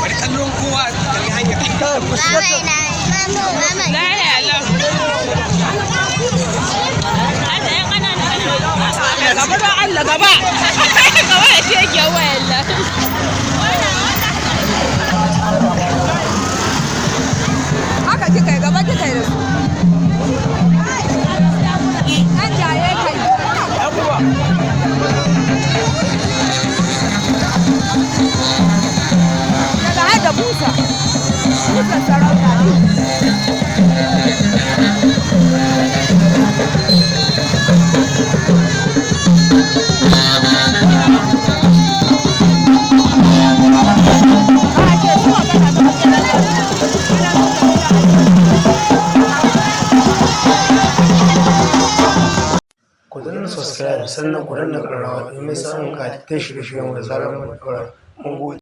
Bari kallon kowa kalli hanya. Gaba don Allah, gaba. Gaba da shege wayan nan. Haka kika yi, gaba kika yi da su. Ɗan jaye kai. Daga har da busa. Busan sarauta ne. A ce su magana ta. Ku danna subscribe, sannan ku danna ƙararrawa domin samun ƙayatattun shirye-shiryenmu da zarar mun ɗaura. Mun gode.